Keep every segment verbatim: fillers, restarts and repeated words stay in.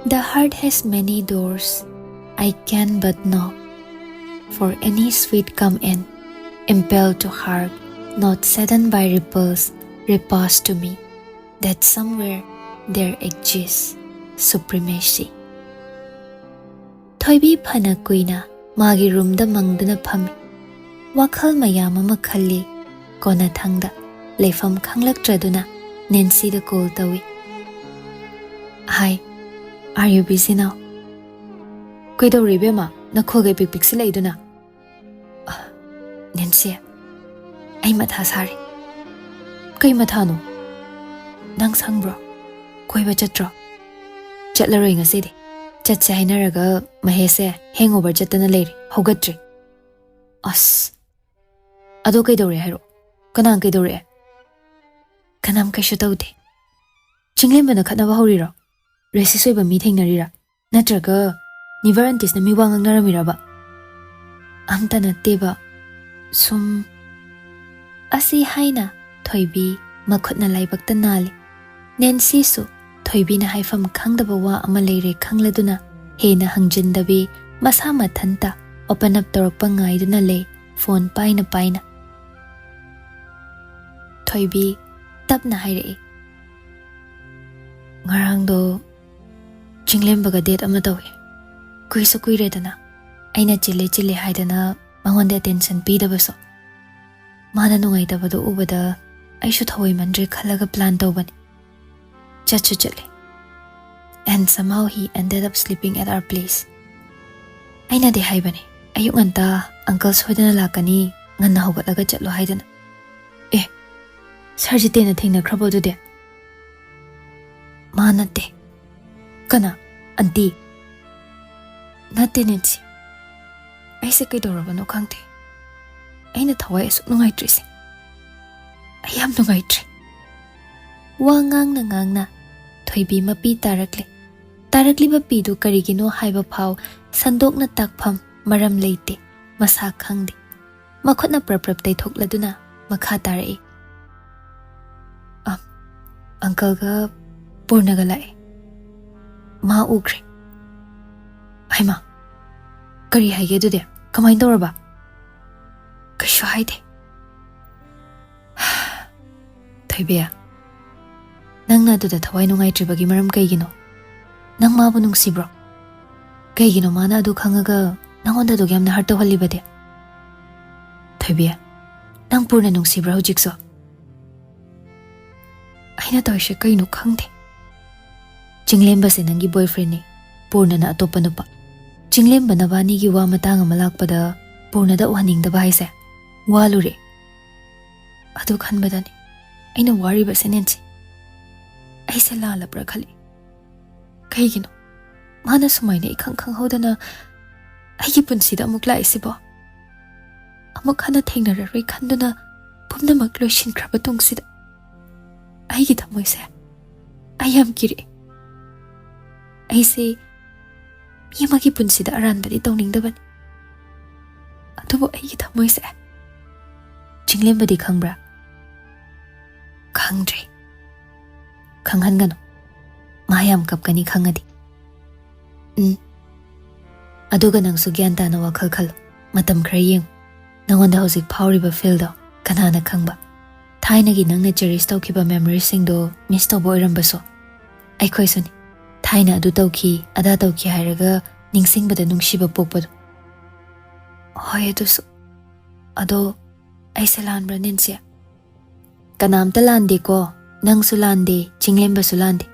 The heart has many doors. I can but knock. For any sweet come in, impelled to hark, not saddened by ripples, repass to me, that somewhere there exists supremacy. ꯊꯣꯏꯕꯤ ꯐꯅ ꯀꯨꯏꯅ ꯃꯥꯒꯤ ꯔꯨꯝꯗ ꯃꯪꯗꯨꯅ ꯐꯝꯃꯤ꯫ ꯋꯥꯈꯜ ꯃꯌꯥꯝ ꯑꯃ ꯈꯜꯂꯤ꯫ ꯀꯣꯟꯅꯊꯪꯗ ꯂꯩꯐꯝ ꯈꯪꯂꯛꯇ꯭ꯔꯗꯨꯅ ꯅꯦꯟꯁꯤꯗ ꯀꯣꯜ ꯇꯧꯏ꯫ Hi, are you busy now? ꯀꯩꯗꯧꯔꯦ ꯏꯕꯦꯝꯃ? ꯅꯈꯣꯜꯒ ꯏꯄꯤꯛ ꯄꯤꯛꯁꯤꯜꯂꯛꯏꯗꯨꯅ? ꯑ, ꯅꯦꯟꯁꯤ, ꯑꯩ ꯃꯊꯥ ꯁꯥꯔꯤ꯫ ꯀꯩ ꯃꯊꯥꯅꯣ? ꯅꯪ ꯁꯪꯕ꯭ꯔꯣ? ꯀꯣꯏꯕ ꯆꯠꯇ꯭ꯔꯣ? ꯆꯠꯂꯔꯣꯏ ꯉꯁꯤꯗꯤ꯫ ꯆꯠꯁꯦ ꯍꯥꯏꯅꯔꯒ ꯃꯍꯦꯁꯁꯦ hangover ꯆꯠꯇꯅ ꯂꯩꯔꯤ, ꯍꯧꯒꯠꯇ꯭ꯔꯤ꯫ ꯑꯁ, ꯑꯗꯣ ꯀꯩꯗꯧꯔꯦ ꯍꯥꯏꯔꯣ? ꯀꯅꯥ ꯀꯩꯗꯧꯔꯛꯑꯦ? ꯀꯅꯥꯝ ꯀꯩꯁꯨ ꯇꯧꯗꯦ꯫ ꯆꯤꯡꯂꯦꯝꯕꯅ ꯈꯠꯅꯕ ꯍꯧꯔꯤꯔꯣ? Racist ꯑꯣꯏꯕ ꯃꯤ ꯊꯦꯡꯅꯔꯤꯔꯥ? ꯅꯠꯇ꯭ꯔꯒ ꯅꯤꯚꯔ ꯑꯟꯇꯤꯁꯅ ꯃꯤ ꯋꯥ ꯉꯥꯡꯅꯔꯝꯃꯤꯔꯕ? ꯑꯝꯇ ꯅꯠꯇꯦꯕ, ꯁꯨꯝ꯫ ꯑꯁꯤ ꯍꯥꯏꯅ ꯊꯣꯏꯕꯤ ꯃꯈꯨꯠꯅ ꯂꯥꯏꯕꯛꯇ ꯅꯥꯜꯂꯤ꯫ ꯅꯦꯟꯁꯤꯁꯨ ꯊꯣꯏꯕꯤꯅ ꯍꯥꯏꯐꯝ ꯈꯪꯗꯕ ꯋꯥ ꯑꯃ ꯂꯩꯔꯦ ꯈꯪꯂꯗꯨꯅ ꯍꯦꯟꯅ ꯍꯪꯖꯤꯟꯗꯕꯤ ꯃꯁꯥ ꯃꯊꯟꯇ open up ꯇꯧꯔꯛꯄ ꯉꯥꯏꯗꯨꯅ ꯂꯩ, ꯐꯣꯟ ꯄꯥꯏꯅ ꯄꯥꯏꯅ꯫ ꯊꯣꯏꯕꯤ ꯇꯞꯅ ꯍꯥꯏꯔꯛꯏ, "ꯉꯔꯥꯡꯗꯣ ꯆꯤꯡꯂꯦꯝꯕꯒ date ꯑꯃ ꯇꯧꯏ꯫ ꯀꯨꯏꯁꯨ ꯀꯨꯏꯔꯦꯗꯅ, ꯑꯩꯅ ꯆꯤꯜꯂꯦ ꯆꯤꯜꯂꯦ ꯍꯥꯏꯗꯅ ꯃꯉꯣꯟꯗ attention ꯄꯤꯗꯕꯁꯨ꯫ ꯃꯥꯅ ꯅꯨꯡꯉꯥꯏꯇꯕꯗꯣ ꯎꯕꯗ ꯑꯩꯁꯨ ꯊꯧꯑꯣꯏꯃꯟꯗ꯭ꯔꯦ ꯈꯜꯂꯒ plan ꯇꯧꯕꯅꯤ꯫ ꯆꯠꯁꯨ ꯆꯠꯂꯦ꯫ And somehow he ended up sleeping at our place꯫ ꯑꯩꯅꯗꯤ ꯍꯥꯏꯕꯅꯦ, 'ꯑꯌꯨꯛ ꯉꯟꯇꯥ uncle ꯁꯣꯏꯗꯅ ꯂꯥꯛꯀꯅꯤ, ꯉꯟꯅ ꯍꯧꯒꯠꯂꯒ ꯆꯠꯂꯣ' ꯍꯥꯏꯗꯅ꯫ ꯑꯦ, ꯁꯥꯔ ꯖꯤꯇꯦꯟꯅ ꯊꯦꯡꯅꯈ꯭ꯔꯕꯣ ꯑꯗꯨꯗꯤ? ꯃꯥ ꯅꯠꯇꯦ꯫ ꯀꯅꯥ? ꯑꯟꯇꯤ? ꯅꯠꯇꯦ ꯅꯦꯟꯁꯤ꯫ ꯑꯩꯁꯦ ꯀꯩꯗꯧꯔꯕꯅꯣ ꯈꯪꯗꯦ꯫ ꯑꯩꯅ ꯊꯋꯥꯏ ꯑꯁꯨꯛ ꯅꯨꯡꯉꯥꯏꯇ꯭ꯔꯤꯁꯦ꯫ ꯑꯩ ꯌꯥꯝ ꯅꯨꯡꯉꯥꯏꯇ꯭ꯔꯦ꯫ ꯋꯥ ꯉꯥꯡꯅ ꯉꯥꯡꯅ ꯊꯣꯏꯕꯤ ꯃꯄꯤ ꯇꯥꯔꯛꯂꯦ꯫ ꯇꯥꯔꯛꯂꯤꯕ ꯄꯤꯗꯨ ꯀꯔꯤꯒꯤꯅꯣ ꯍꯥꯏꯕ ꯐꯥꯎ ꯁꯟꯗꯣꯛꯅ ꯇꯥꯛꯐꯝ ꯃꯔꯝ ꯂꯩꯇꯦ꯫ ꯃꯁꯥ ꯈꯪꯗꯦ꯫ ꯃꯈꯨꯠꯅ ꯄ꯭ꯔꯞ ꯄ꯭ꯔꯞ ꯇꯩꯊꯣꯛꯂꯗꯨꯅ ꯃꯈꯥ ꯇꯥꯔꯛꯏ꯫ ꯑ, ꯑꯪꯀꯜꯒ ꯄꯨꯔꯅꯒ ꯂꯥꯛꯑꯦ꯫ ꯃꯥ ꯎꯈ꯭ꯔꯦ꯫ ꯍꯩꯃꯥ, ꯀꯔꯤ ꯍꯥꯏꯒꯦ ꯑꯗꯨꯗꯤ? ꯀꯃꯥꯏꯅ ꯇꯧꯔꯕ? ꯀꯩꯁꯨ ꯍꯥꯏꯗꯦ꯫ ꯊꯣꯏꯕꯤ, ꯅꯪꯅ ꯑꯗꯨꯗ ꯊꯋꯥꯏ ꯅꯨꯡꯉꯥꯏꯇ꯭ꯔꯤꯕꯒꯤ ꯃꯔꯝ ꯀꯩꯒꯤꯅꯣ? ꯅꯪ ꯃꯥꯕꯨ ꯅꯨꯡꯁꯤꯕ꯭ꯔꯣ? ꯀꯩꯒꯤꯅꯣ ꯃꯥꯅ ꯑꯗꯨ ꯈꯪꯉꯒ ꯅꯪꯉꯣꯟꯗ ꯑꯗꯨꯛ ꯌꯥꯝꯅ ꯍꯔꯠ ꯇꯧꯍꯜꯂꯤꯕꯗꯤ? ꯊꯣꯏꯕꯤ, ꯅꯪ ꯄꯨꯔꯅ ꯅꯨꯡꯁꯤꯕ꯭ꯔꯥ ꯍꯧꯖꯤꯛꯁꯨ? ꯑꯩꯅ ꯇꯧꯔꯤꯁꯦ ꯀꯩꯅꯣ ꯈꯪꯗꯦ꯫ ꯆꯤꯡꯂꯦꯝꯕꯁꯦ ꯅꯪꯒꯤ ꯕꯣꯏꯐ꯭ꯔꯦꯟꯅꯤ, ꯄꯨꯔꯅꯅ ꯑꯇꯣꯞꯄ ꯅꯨꯄꯥ꯫ ꯆꯤꯡꯂꯦꯝꯕ ꯅꯕꯥꯅꯤꯒꯤ ꯋꯥ ꯃꯇꯥꯡ ꯑꯃ ꯂꯥꯛꯄꯗ ꯄꯨꯔꯅꯗ ꯎꯍꯟꯅꯤꯡꯗꯕ ꯍꯥꯏꯁꯦ ꯋꯥꯂꯨꯔꯦ꯫ ꯑꯗꯨ ꯈꯟꯕꯗꯅꯤ ꯑꯩꯅ ꯋꯥꯔꯤꯕꯁꯦ ꯅꯦꯟꯁꯤ꯫ ꯑꯩꯁꯦ ꯂꯥꯜꯂꯕ꯭ꯔꯥ ꯈꯜꯂꯤ꯫ ꯀꯩꯒꯤꯅꯣ ꯃꯥꯅ ꯁꯨꯃꯥꯏꯅ ꯏꯈꯪ ꯈꯪꯍꯧꯗꯅ ꯑꯩꯒꯤ ꯄꯨꯟꯁꯤꯗ ꯑꯃꯨꯛ ꯂꯥꯛꯏꯁꯤꯕꯣ? ꯑꯃꯨꯛ ꯍꯟꯅ ꯊꯦꯡꯅꯔꯔꯣꯏ ꯈꯟꯗꯨꯅ ꯄꯨꯝꯅꯃꯛ ꯂꯣꯏꯁꯤꯟꯈ꯭ꯔꯕ ꯇꯨꯡꯁꯤꯗ ꯑꯩꯒꯤ ꯊꯃꯣꯏꯁꯦ ꯑꯩ ꯌꯥꯝ ꯀꯤꯔꯛꯑꯦ꯫ ꯑꯩꯁꯦ ꯃꯤ ꯑꯃꯒꯤ ꯄꯨꯟꯁꯤꯗ ꯑꯔꯥꯟꯕꯗꯤ ꯇꯧꯅꯤꯡꯗꯕꯅꯤ, ꯑꯗꯨꯕꯨ ꯑꯩꯒꯤ ꯊꯃꯣꯏꯁꯦ꯫ ꯆꯤꯡꯂꯦꯝꯕꯗꯤ ꯈꯪꯕ꯭ꯔꯥ? ꯈꯪꯗ꯭ꯔꯦ꯫ ꯈꯪꯍꯟꯒꯅꯨ꯫ ꯃꯥ ꯌꯥꯝ ꯀꯞꯀꯅꯤ ꯈꯪꯉꯗꯤ꯫ ꯎꯝ꯫ ꯑꯗꯨꯒ ꯅꯪꯁꯨ ꯒ꯭ꯌꯥꯟ ꯇꯥꯅ ꯋꯥꯈꯜ ꯈꯜꯂꯨ꯫ ꯃꯇꯝ ꯈꯔ ꯌꯦꯡꯉꯨ꯫ ꯅꯉꯣꯟꯗ ꯍꯧꯖꯤꯛ ꯐꯥꯎꯔꯤꯕ ꯐꯤꯜꯗꯣ ꯀꯅꯥꯅ ꯈꯪꯕ? ꯊꯥꯏꯅꯒꯤ ꯅꯪꯅ ꯆꯦꯔꯤꯁ ꯇꯧꯈꯤꯕ ꯃꯦꯃꯣꯔꯤꯁꯤꯡꯗꯣ ꯃꯤꯁ ꯇꯧꯕ ꯑꯣꯏꯔꯝꯕꯁꯨ꯫ ꯑꯩꯈꯣꯏꯁꯨꯅꯤ꯫ ꯊꯥꯏꯅ ꯑꯗꯨ ꯇꯧꯈꯤ, ꯑꯗꯥ ꯇꯧꯈꯤ ꯍꯥꯏꯔꯒ ꯅꯤꯡꯁꯤꯡꯕꯗ ꯅꯨꯡꯁꯤꯕ ꯄꯣꯛꯄꯗꯣ꯫ ꯍꯣꯏ, ꯑꯗꯨꯁꯨ꯫ ꯑꯗꯣ ꯑꯩꯁꯦ ꯂꯥꯟꯕ꯭ꯔꯥ, ꯅꯦꯟꯁꯤ? ꯀꯅꯥꯝꯇ ꯂꯥꯟꯗꯦꯀꯣ꯫ ꯅꯪꯁꯨ ꯂꯥꯟꯗꯦ, ꯆꯤꯡꯂꯦꯝꯕꯁꯨ ꯂꯥꯟꯗꯦ꯫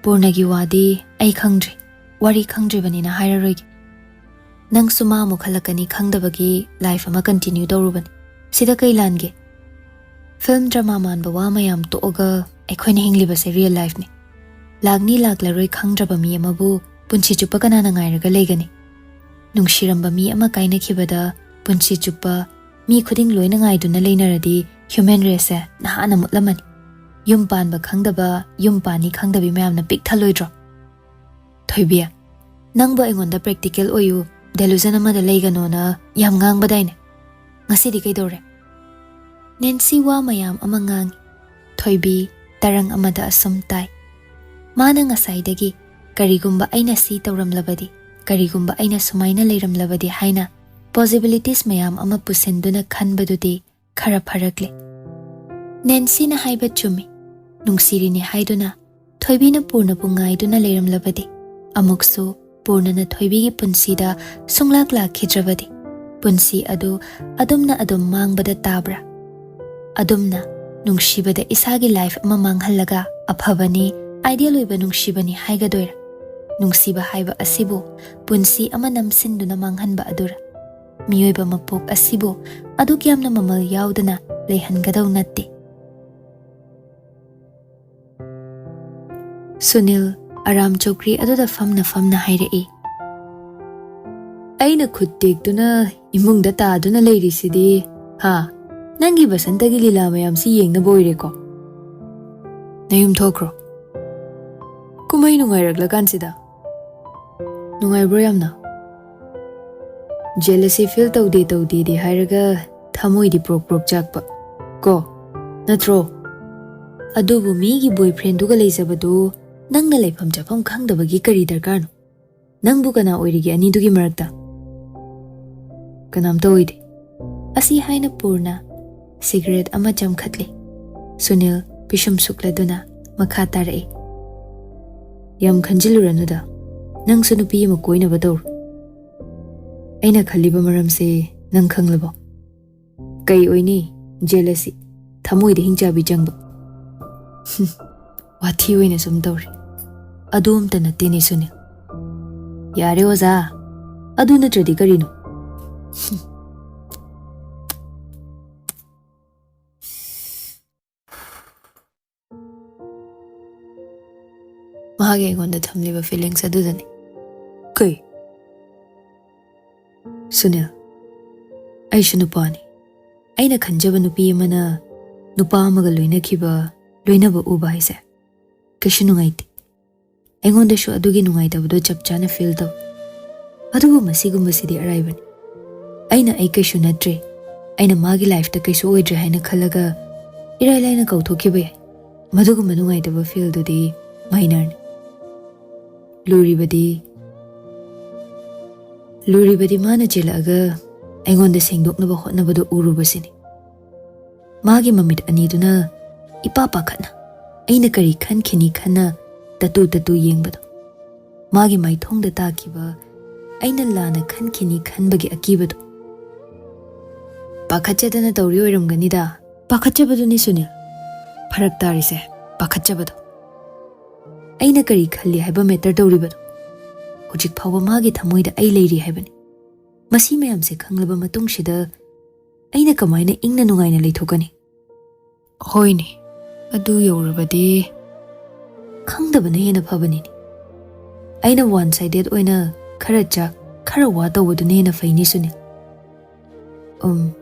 ꯄꯨꯔꯅꯒꯤ ꯋꯥꯗꯤ ꯑꯩ ꯈꯪꯗ꯭ꯔꯤ꯫ ꯋꯥꯔꯤ ꯈꯪꯗ꯭ꯔꯤꯕꯅꯤꯅ ꯍꯥꯏꯔꯔꯣꯏꯒꯦ꯫ ꯅꯪꯁꯨ ꯃꯥ ꯑꯃꯨꯛ ꯍꯜꯂꯛꯀꯅꯤ ꯈꯪꯗꯕꯒꯤ ꯂꯥꯏꯐ ꯑꯃ ꯀꯟꯇꯤꯅ꯭ꯌꯨ ꯇꯧꯔꯨꯕꯅꯤ꯫ ꯁꯤꯗ ꯀꯩ ꯂꯥꯟꯒꯦ? ꯐꯤꯜꯝ ꯗ꯭ꯔꯃꯥ ꯃꯥꯟꯕ ꯋꯥ ꯃꯌꯥꯝ ꯇꯣꯛꯑꯒ ꯑꯩꯈꯣꯏꯅ ꯍꯤꯡꯂꯤꯕꯁꯦ ꯔꯤꯌꯦꯜ ꯂꯥꯏꯐꯅꯤ꯫ ꯂꯥꯛꯅꯤ ꯂꯥꯛꯂꯔꯣꯏ ꯈꯪꯗ꯭ꯔꯕ ꯃꯤ ꯑꯃꯕꯨ ꯄꯨꯟꯁꯤ ꯆꯨꯞꯄ ꯀꯅꯥꯅ ꯉꯥꯏꯔꯒ ꯂꯩꯒꯅꯤ? ꯅꯨꯡꯁꯤꯔꯝꯕ ꯃꯤ ꯑꯃ ꯀꯥꯏꯅꯈꯤꯕꯗ ꯄꯨꯟꯁꯤ ꯆꯨꯞꯄ ꯃꯤ ꯈꯨꯗꯤꯡ ꯂꯣꯏꯅ ꯉꯥꯏꯗꯨꯅ ꯂꯩꯅꯔꯗꯤ ꯍ꯭ꯌꯨꯃꯦꯟ ꯔꯦꯁꯁꯦ ꯅꯍꯥꯟꯅ ꯃꯨꯠꯂꯝꯃꯅꯤ꯫ ꯌꯨꯝ ꯄꯥꯟꯕ ꯈꯪꯗꯕ, ꯌꯨꯝ ꯄꯥꯟꯅꯤ ꯈꯪꯗꯕꯤ ꯃꯌꯥꯝꯅ ꯄꯤꯛ ꯊꯜꯂꯣꯏꯗ꯭ꯔꯣ? ꯊꯣꯏꯕꯤ, ꯅꯪꯕꯨ ꯑꯩꯉꯣꯟꯗ ꯄ꯭ꯔꯦꯛꯇꯤꯀꯦꯜ ꯑꯣꯏꯌꯨ, ꯗꯦꯂꯨꯖꯟ ꯑꯃꯗ ꯂꯩꯒꯅꯣꯅ ꯌꯥꯝ ꯉꯥꯡꯕꯗꯥꯏꯅꯦ꯫ ꯉꯁꯤꯗꯤ ꯀꯩꯗꯧꯔꯦ? ꯅꯦꯟꯁꯤ ꯋꯥ ꯃꯌꯥꯝ ꯑꯃ ꯉꯥꯡꯉꯤ꯫ ꯊꯣꯏꯕꯤ ꯇꯔꯪ ꯑꯃꯗ ꯑꯁꯨꯝ ꯇꯥꯏ꯫ ꯃꯥꯅ ꯉꯁꯥꯏꯗꯒꯤ ꯀꯔꯤꯒꯨꯝꯕ ꯑꯩꯅ ꯁꯤ ꯇꯧꯔꯝꯂꯕꯗꯤ, ꯀꯔꯤꯒꯨꯝꯕ ꯑꯩꯅ ꯁꯨꯃꯥꯏꯅ ꯂꯩꯔꯝꯂꯕꯗꯤ ꯍꯥꯏꯅ possibilities ꯃꯌꯥꯝ ꯑꯃ ꯄꯨꯁꯤꯟꯗꯨꯅ ꯈꯟꯕꯗꯨꯗꯤ ꯈꯔ ꯐꯔꯛꯂꯦ꯫ ꯅꯦꯟꯁꯤꯅ ꯍꯥꯏꯕ ꯆꯨꯝꯃꯤ꯫ ꯅꯨꯡꯁꯤꯔꯤꯅꯤ ꯍꯥꯏꯗꯨꯅ ꯊꯣꯏꯕꯤꯅ ꯄꯨꯔꯅꯕꯨ ꯉꯥꯏꯗꯨꯅ ꯂꯩꯔꯝꯂꯕꯗꯤ, ꯑꯃꯨꯛꯁꯨ ꯄꯨꯔꯅꯅ ꯊꯣꯏꯕꯤꯒꯤ ꯄꯨꯟꯁꯤꯗ ꯁꯨꯡꯂꯥꯛ ꯂꯥꯛꯈꯤꯗ꯭ꯔꯕꯗꯤ, ꯄꯨꯟꯁꯤ ꯑꯗꯨ ꯑꯗꯨꯝꯅ ꯑꯗꯨꯝ ꯃꯥꯡꯕꯗ ꯇꯥꯕ꯭ꯔꯥ? ꯑꯗꯨꯝꯅ ꯅꯨꯡꯁꯤꯕꯗ ꯏꯁꯥꯒꯤ life ꯑꯃ ꯃꯥꯡꯍꯜꯂꯒ ꯑꯐꯕꯅꯤ, ideal ꯑꯣꯏꯕ ꯅꯨꯡꯁꯤꯕꯅꯤ ꯍꯥꯏꯒꯗꯣꯏꯔꯥ? ꯅꯨꯡꯁꯤꯕ ꯍꯥꯏꯕ ꯑꯁꯤꯕꯨ ꯄꯨꯟꯁꯤ ꯑꯃ ꯅꯝꯁꯤꯟꯗꯨꯅ ꯃꯥꯡꯍꯟꯕ ꯑꯗꯨꯔꯥ? ꯃꯤꯑꯣꯏꯕ ꯃꯄꯣꯛ ꯑꯁꯤꯕꯨ ꯑꯗꯨꯛ ꯌꯥꯝꯅ ꯃꯃꯜ ꯌꯥꯎꯗꯅ ꯂꯩꯍꯟꯒꯗꯧ ꯅꯠꯇꯦ꯫ ꯁꯨꯅꯤꯜ ꯑꯔꯥꯝ ꯆꯧꯀ꯭ꯔꯤ ꯑꯗꯨꯗ ꯐꯝꯅ ꯐꯝꯅ ꯍꯥꯏꯔꯛꯏ꯫ ꯑꯩꯅ ꯈꯨꯠ ꯇꯦꯛꯇꯨꯅ ꯏꯃꯨꯡꯗ ꯇꯥꯗꯨꯅ ꯂꯩꯔꯤꯁꯤꯗꯤ, ꯍꯥ? ꯅꯪꯒꯤ ꯕꯁꯟꯇꯒꯤ ꯂꯤꯂꯥ ꯃꯌꯥꯝꯁꯤ ꯌꯦꯡꯅꯕ ꯑꯣꯏꯔꯦꯀꯣ? ꯅꯌꯨꯝ ꯊꯣꯛꯈ꯭ꯔꯣ꯫ ꯀꯨꯝꯍꯩ ꯅꯨꯡꯉꯥꯏꯔꯛꯂꯀꯥꯟꯁꯤꯗ꯫ ꯅꯨꯡꯉꯥꯏꯕ꯭ꯔꯣ ꯌꯥꯝꯅ? Jealousy feel ꯇꯧꯗꯦ ꯇꯧꯗꯦꯗꯤ ꯍꯥꯏꯔꯒ ꯊꯃꯣꯏꯗꯤ ꯄ꯭ꯔꯣꯛ ꯄ꯭ꯔꯣꯛ ꯆꯥꯛꯄ꯫ ꯀꯣ? ꯅꯠꯇ꯭ꯔꯣ? ꯑꯗꯨꯕꯨ ꯃꯤꯒꯤ boyfriendꯗꯨꯒ ꯂꯩꯖꯕꯗꯨ ꯅꯪꯅ ꯂꯩꯐꯝ ꯆꯥꯐꯝ ꯈꯪꯗꯕꯒꯤ ꯀꯔꯤ ꯗꯔꯀꯥꯔꯅꯣ? ꯅꯪꯕꯨ ꯀꯅꯥ ꯑꯣꯏꯔꯤꯒꯦ ꯑꯅꯤꯗꯨꯒꯤ ꯃꯔꯛꯇ? ꯀꯅꯥꯝꯇ ꯑꯣꯏꯗꯦ꯫ ꯑꯁꯤ ꯍꯥꯏꯅ ꯄꯨꯔꯅ cigarette ꯑꯃ ꯆꯝꯈꯠꯂꯤ꯫ ꯁꯨꯅꯤꯜ ꯄꯤꯁꯨꯝ ꯁꯨꯛꯂꯗꯨꯅ ꯃꯈꯥ ꯇꯥꯔꯛꯏ꯫ ꯌꯥꯝ ꯈꯟꯖꯤꯜꯂꯨꯔꯅꯨꯗ꯫ ꯅꯪꯁꯨ ꯅꯨꯄꯤ ꯑꯃ ꯀꯣꯏꯅꯕ ꯇꯧꯔꯣ꯫ ꯑꯩꯅ ꯈꯜꯂꯤꯕ ꯃꯔꯝꯁꯦ ꯅꯪ ꯈꯪꯂꯕꯣ? ꯀꯩ ꯑꯣꯏꯅꯤ? Jealousy꯫ ꯊꯃꯣꯏꯗ ꯍꯤꯡꯆꯥꯕꯤ ꯆꯪꯕ꯫ ꯍꯨꯝ, ꯋꯥꯊꯤ ꯑꯣꯏꯅ ꯁꯨꯝ ꯇꯧꯔꯤ꯫ ꯑꯗꯨ ꯑꯝꯇ ꯅꯠꯇꯦꯅꯦ ꯁꯨꯅꯤꯜ꯫ ꯌꯥꯔꯦ ꯑꯣꯖꯥ, ꯑꯗꯨ ꯅꯠꯇ꯭ꯔꯗꯤ ꯀꯔꯤꯅꯣ? ꯍꯨꯝ꯫ ꯃꯍꯥꯛꯀꯤ ꯑꯩꯉꯣꯟꯗ ꯊꯝꯂꯤꯕ feelings ꯑꯗꯨꯗꯅꯤ꯫ ꯀꯩ? ꯁꯨꯅꯤꯜ, ꯑꯩꯁꯨ ꯅꯨꯄꯥꯅꯤ꯫ ꯑꯩꯅ ꯈꯟꯖꯕ ꯅꯨꯄꯤ ꯑꯃꯅ ꯅꯨꯄꯥ ꯑꯃꯒ ꯂꯣꯏꯅꯈꯤꯕ, ꯂꯣꯏꯅꯕ ꯎꯕ ꯍꯥꯏꯁꯦ ꯀꯩꯁꯨ ꯅꯨꯡꯉꯥꯏꯇꯦ꯫ ꯑꯩꯉꯣꯟꯗꯁꯨ ꯑꯗꯨꯒꯤ ꯅꯨꯡꯉꯥꯏꯇꯕꯗꯣ ꯆꯞ ꯆꯥꯅ feel ꯇꯧꯏ꯫ ꯑꯗꯨꯕꯨ ꯃꯁꯤꯒꯨꯝꯕꯁꯤꯗꯤ ꯑꯔꯥꯏꯕꯅꯤ꯫ ꯑꯩꯅ ꯑꯩ ꯀꯩꯁꯨ ꯅꯠꯇ꯭ꯔꯦ, ꯑꯩꯅ ꯃꯥꯒꯤ lifeꯇ ꯀꯩꯁꯨ ꯑꯣꯏꯗ꯭ꯔꯦ ꯍꯥꯏꯅ ꯈꯜꯂꯒ ꯏꯔꯥꯏ ꯂꯥꯏꯅ ꯀꯥꯎꯊꯣꯛꯈꯤꯕ ꯌꯥꯏ꯫ ꯃꯗꯨꯒꯨꯝꯕ ꯅꯨꯡꯉꯥꯏꯇꯕ feelꯗꯨꯗꯤ minorꯅꯤ꯫ ꯂꯨꯔꯤꯕꯗꯤ, ꯂꯨꯔꯤꯕꯗꯤ ꯃꯥꯅ ꯆꯦꯜꯂꯛꯑꯒ ꯑꯩꯉꯣꯟꯗ ꯁꯦꯡꯗꯣꯛꯅꯕ ꯍꯣꯠꯅꯕꯗꯨ ꯎꯔꯨꯕꯁꯤꯅꯤ꯫ ꯃꯥꯒꯤ ꯃꯃꯤꯠ ꯑꯅꯤꯗꯨꯅ ꯏꯄꯥ ꯄꯥꯈꯠꯅ ꯑꯩꯅ ꯀꯔꯤ ꯈꯟꯈꯤꯅꯤ ꯈꯟꯅ ꯇꯠꯇꯨ ꯇꯠꯇꯨ ꯌꯦꯡꯕꯗꯣ꯫ ꯃꯥꯒꯤ ꯃꯥꯏꯊꯣꯡꯗ ꯇꯥꯈꯤꯕ ꯑꯩꯅ ꯂꯥꯟꯅ ꯈꯟꯈꯤꯅꯤ ꯈꯟꯕꯒꯤ ꯑꯀꯤꯕꯗꯣ꯫ ꯄꯥꯈꯠꯆꯗꯅ ꯇꯧꯔꯤ ꯑꯣꯏꯔꯝꯒꯅꯤꯗ꯫ ꯄꯥꯈꯠꯆꯕꯗꯨꯅꯤ ꯁꯨꯅꯤꯜ꯫ ꯐꯔꯛ ꯇꯥꯔꯤꯁꯦ ꯄꯥꯈꯠꯆꯕꯗꯣ꯫ ꯑꯩꯅ ꯀꯔꯤ ꯈꯜꯂꯤ ꯍꯥꯏꯕ ꯃꯦꯇꯔ ꯇꯧꯔꯤꯕꯗꯣ꯫ ꯍꯧꯖꯤꯛ ꯐꯥꯎꯕ ꯃꯥꯒꯤ ꯊꯃꯣꯏꯗ ꯑꯩ ꯂꯩꯔꯤ ꯍꯥꯏꯕꯅꯤ꯫ ꯃꯁꯤ ꯃꯌꯥꯝꯁꯦ ꯈꯪꯂꯕ ꯃꯇꯨꯡꯁꯤꯗ ꯑꯩꯅ ꯀꯃꯥꯏꯅ ꯏꯪꯅ ꯅꯨꯡꯉꯥꯏꯅ ꯂꯩꯊꯣꯛꯀꯅꯤ? ꯍꯣꯏꯅꯦ, ꯑꯗꯨ ꯌꯧꯔꯕꯗꯤ꯫ ꯈꯪꯗꯕꯅ ꯍꯦꯟꯅ ꯐꯕꯅꯤꯅꯦ꯫ ꯑꯩꯅ ꯋꯥꯟ ꯁꯥꯏꯗꯦꯠ ꯑꯣꯏꯅ ꯈꯔ ꯆꯥꯛ, ꯈꯔ ꯋꯥ ꯇꯧꯕꯗꯨꯅ ꯍꯦꯟꯅ ꯐꯩꯅꯦ ꯁꯨꯅꯤꯜ꯫ ꯎꯝ,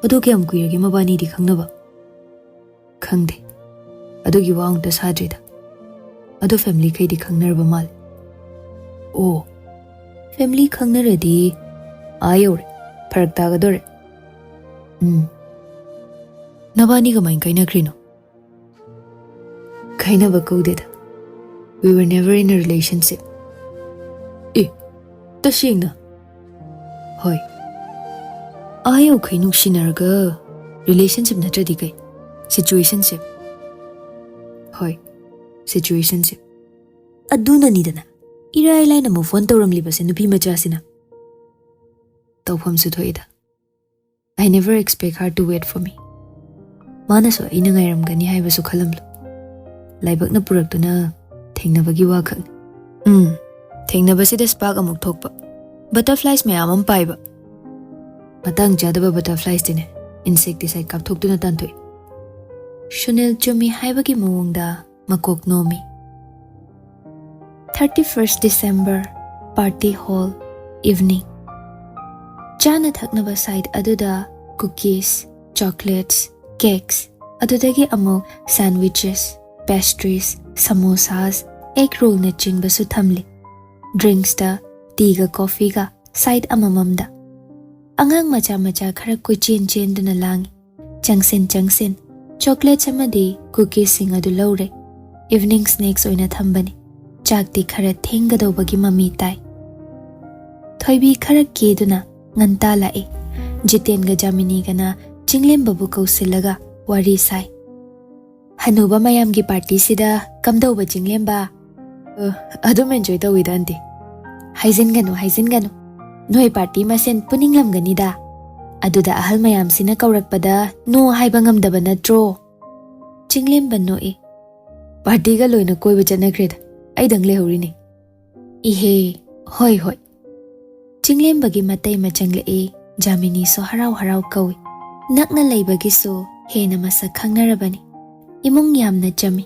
ꯑꯗꯨ ꯀꯌꯥꯝ ꯀꯨꯏꯔꯒꯦ ꯃꯕꯥꯅꯤꯗꯤ ꯈꯪꯅꯕ? ꯈꯪꯗꯦ꯫ ꯑꯗꯨꯒꯤ ꯋꯥ ꯑꯃꯨꯛꯇ ꯁꯥꯗ꯭ꯔꯤꯗ꯫ ꯑꯗꯨ ꯐꯦꯃꯤꯂꯤꯈꯩꯗꯤ ꯈꯪꯅꯔꯕ ꯃꯥꯜꯂꯦ꯫ ꯑꯣ, ꯐꯦꯃꯤꯂꯤ ꯈꯪꯅꯔꯗꯤ ꯑꯥ ꯌꯧꯔꯦ꯫ ꯐꯔꯛ ꯇꯥꯒꯗꯧꯔꯦ꯫ ꯎꯝ꯫ ꯅꯕꯥꯅꯤ ꯀꯃꯥꯏꯅ ꯀꯥꯏꯅꯈ꯭ꯔꯤꯅꯣ? ꯀꯥꯏꯅꯕ ꯀꯧꯗꯦꯗ꯫ We were never in a relationship. ꯑꯦ, ꯇꯁꯦꯡꯅ? ꯍꯣꯏ꯫ ꯑꯥ ꯌꯧꯈꯩ ꯅꯨꯡꯁꯤꯅꯔꯒ relationship ꯅꯠꯇ꯭ꯔꯗꯤ ꯀꯩ? Situationship. ꯍꯣꯏ, situationship. ꯑꯗꯨꯅꯅꯤꯗꯅ ꯏꯔꯥꯏ ꯂꯥꯏꯅ move on ꯇꯧꯔꯝꯂꯤꯕꯁꯦ ꯅꯨꯄꯤ ꯃꯆꯥꯁꯤꯅ꯫ ꯇꯧꯐꯝꯁꯨ ꯊꯣꯛꯏꯗ꯫ I never expect her to wait for me. ꯃꯥꯅꯁꯨ ꯑꯩꯅ ꯉꯥꯏꯔꯝꯒꯅꯤ ꯍꯥꯏꯕꯁꯨ ꯈꯜꯂꯝꯂꯣꯏ꯫ ꯂꯥꯏꯕꯛꯅ ꯄꯨꯔꯛꯇꯨꯅ ꯊꯦꯡꯅꯕꯒꯤ ꯋꯥꯈꯛꯅꯤ꯫ ꯎꯝ, ꯊꯦꯡꯅꯕꯁꯤꯗ spark ꯑꯃꯨꯛ ꯊꯣꯛꯄ꯫ Butterflies ꯃꯌꯥꯝ ꯑꯃ ꯄꯥꯏꯕ꯫ ꯃꯇꯥꯡ ꯆꯥꯗꯕ butterfliesꯇꯤꯅꯦ insecticide ꯀꯥꯞꯊꯣꯛꯇꯨꯅ ꯇꯥꯟꯊꯣꯛꯏ꯫ ꯁꯨꯅꯤꯜ ꯆꯨꯝꯃꯤ ꯍꯥꯏꯕꯒꯤ ꯃꯑꯣꯡꯗ ꯃꯀꯣꯛ ꯅꯣꯝꯃꯤ꯫ Thirty first December, party hall, evening. ꯆꯥꯅ ꯊꯛꯅꯕ side ꯑꯗꯨꯗ cookies, chocolates, cakes, ꯑꯗꯨꯗꯒꯤ ꯑꯃꯨꯛ sandwiches, pastries, samosas, egg rollꯅꯆꯤꯡꯕꯁꯨ ꯊꯝꯂꯤ꯫ Drinksꯇ teaꯒ coffeeꯒ side ꯑꯃꯃꯝꯗ꯫ ꯑꯉꯥꯡ ꯃꯆꯥ ꯃꯆꯥ ꯈꯔ ꯀꯣꯏꯆꯦꯟ ꯆꯦꯟꯗꯨꯅ ꯂꯥꯡꯏ꯫ ꯆꯪꯁꯤꯟ ꯆꯪꯁꯤꯟ chocolates ꯑꯃꯗꯤ cookiesꯁꯤꯡ ꯑꯗꯨ ꯂꯧꯔꯦ꯫ Evening snacks ꯑꯣꯏꯅ ꯊꯝꯕꯅꯤ꯫ ꯆꯥꯛꯇꯤ ꯈꯔ ꯊꯦꯡꯒꯗꯧꯕꯒꯤ ꯃꯃꯤ ꯇꯥꯏ꯫ ꯊꯣꯏꯕꯤ ꯈꯔ ꯀꯦꯗꯨꯅ ꯉꯟꯇꯥ ꯂꯥꯛꯏ꯫ ꯖꯤꯇꯦꯟꯒ ꯖꯥꯃꯤꯅꯤꯒꯅ ꯆꯤꯡꯂꯦꯝꯕꯕꯨ ꯀꯧꯁꯤꯜꯂꯒ ꯋꯥꯔꯤ ꯁꯥꯏ꯫ "ꯍꯅꯨꯕ ꯃꯌꯥꯝꯒꯤ ꯄꯥꯔꯇꯤꯁꯤꯗ ꯀꯝꯗꯧꯕ ꯆꯤꯡꯂꯦꯝꯕ?" "ꯑ, ꯑꯗꯨꯝ ꯑꯦꯟꯖꯣꯏ ꯇꯧꯋꯤꯗ, ꯑꯟꯇꯤ꯫" "ꯍꯥꯏꯖꯤꯟꯒꯅꯨ, ꯍꯥꯏꯖꯤꯟꯒꯅꯨ꯫ ꯅꯣꯏ ꯄꯥꯔꯇꯤ ꯃꯁꯦꯟ ꯄꯨꯅꯤꯡꯂꯝꯒꯅꯤꯗ꯫ ꯑꯗꯨꯗ ꯑꯍꯜ ꯃꯌꯥꯝꯁꯤꯅ ꯀꯧꯔꯛꯄꯗ ꯅꯣ ꯍꯥꯏꯕ ꯉꯝꯗꯕ ꯅꯠꯇ꯭ꯔꯣ?" ꯆꯤꯡꯂꯦꯝꯕ ꯅꯣꯛꯏ꯫ "ꯄꯥꯔꯇꯤꯒ ꯂꯣꯏꯅ ꯀꯣꯏꯕ ꯆꯠꯅꯈ꯭ꯔꯦꯗ꯫ ꯑꯩꯗꯪ ꯂꯩꯍꯧꯔꯤꯅꯦ꯫" "ꯏꯍꯦ, ꯍꯣꯏ, ꯍꯣꯏ꯫" ꯆꯤꯡꯂꯦꯝꯕꯒꯤ ꯃꯇꯩ ꯃꯆꯪꯂꯛꯏ꯫ ꯖꯥꯃꯤꯅꯤꯁꯨ ꯍꯔꯥꯎ ꯍꯔꯥꯎ ꯀꯧꯏ꯫ ꯅꯛꯅ ꯂꯩꯕꯒꯤꯁꯨ ꯍꯦꯟꯅ ꯃꯁꯛ ꯈꯪꯅꯔꯕꯅꯤ꯫ ꯏꯃꯨꯡ ꯌꯥꯝꯅ ꯆꯝꯃꯤ꯫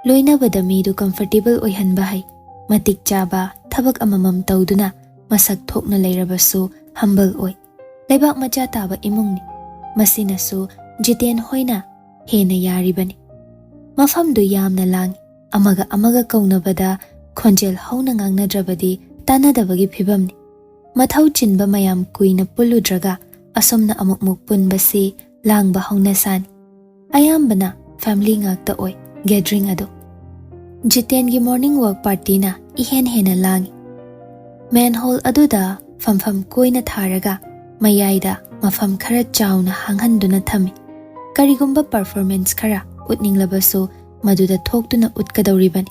ꯂꯣꯏꯅꯕꯗ ꯃꯤꯗꯨ ꯀꯝꯐꯔꯇꯦꯕꯜ ꯑꯣꯏꯍꯟꯕ ꯍꯩ꯫ ꯃꯇꯤꯛ ꯆꯥꯕ ꯊꯕꯛ ꯑꯃꯃꯝ ꯇꯧꯗꯨꯅ ꯃꯁꯛ ꯊꯣꯛꯅ ꯂꯩꯔꯕꯁꯨ ꯍꯝꯕꯜ ꯑꯣꯏ꯫ ꯂꯩꯕꯥꯛ ꯃꯆꯥ ꯇꯥꯕ ꯏꯃꯨꯡꯅꯤ꯫ ꯃꯁꯤꯅꯁꯨ ꯖꯤꯇꯦꯟ ꯍꯣꯏꯅ ꯍꯦꯟꯅ ꯌꯥꯔꯤꯕꯅꯤ꯫ ꯃꯐꯝꯗꯨ ꯌꯥꯝꯅ ꯂꯥꯡꯏ꯫ ꯑꯃꯒ ꯑꯃꯒ ꯀꯧꯅꯕꯗ ꯈꯣꯟꯖꯦꯜ ꯍꯧꯅ ꯉꯥꯡꯅꯗ꯭ꯔꯕꯗꯤ ꯇꯥꯟꯅꯗꯕꯒꯤ ꯐꯤꯕꯝꯅꯤ꯫ ꯃꯊꯧ ꯆꯤꯟꯕ ꯃꯌꯥꯝ ꯀꯨꯏꯅ ꯄꯨꯜꯂꯨꯗ꯭ꯔꯒ ꯑꯁꯨꯝꯅ ꯑꯃꯨꯛꯃꯨꯛ ꯄꯨꯟꯕꯁꯤ ꯂꯥꯡꯕ ꯍꯧꯅꯁꯥꯅꯤ꯫ ꯑꯌꯥꯝꯕꯅ ꯐꯦꯃꯤꯂꯤ ꯉꯥꯛꯇ ꯑꯣꯏ ꯒꯦꯗꯔꯤꯡ ꯑꯗꯨ꯫ ꯖꯤꯇꯦꯟꯒꯤ ꯃꯣꯔꯅꯤꯡ ꯋꯥꯛ ꯄꯥꯔꯇꯤꯅ ꯏꯍꯦꯟ ꯍꯦꯟꯅ ꯂꯥꯡꯏ꯫ ꯃꯦꯟ ꯍꯣꯜ ꯑꯗꯨꯗ ꯐꯝꯐꯝ ꯀꯣꯏꯅ ꯊꯥꯔꯒ ꯃꯌꯥꯏꯗ ꯃꯐꯝ ꯈꯔ ꯆꯥꯎꯅ ꯍꯥꯡꯍꯟꯗꯨꯅ ꯊꯝꯃꯤ꯫ ꯀꯔꯤꯒꯨꯝꯕ ꯄꯔꯐꯣꯔꯃꯦꯟꯁ ꯈꯔ ꯎꯠꯅꯤꯡꯂꯕꯁꯨ ꯃꯗꯨꯗ ꯊꯣꯛꯇꯨꯅ ꯎꯠꯀꯗꯧꯔꯤꯕꯅꯤ꯫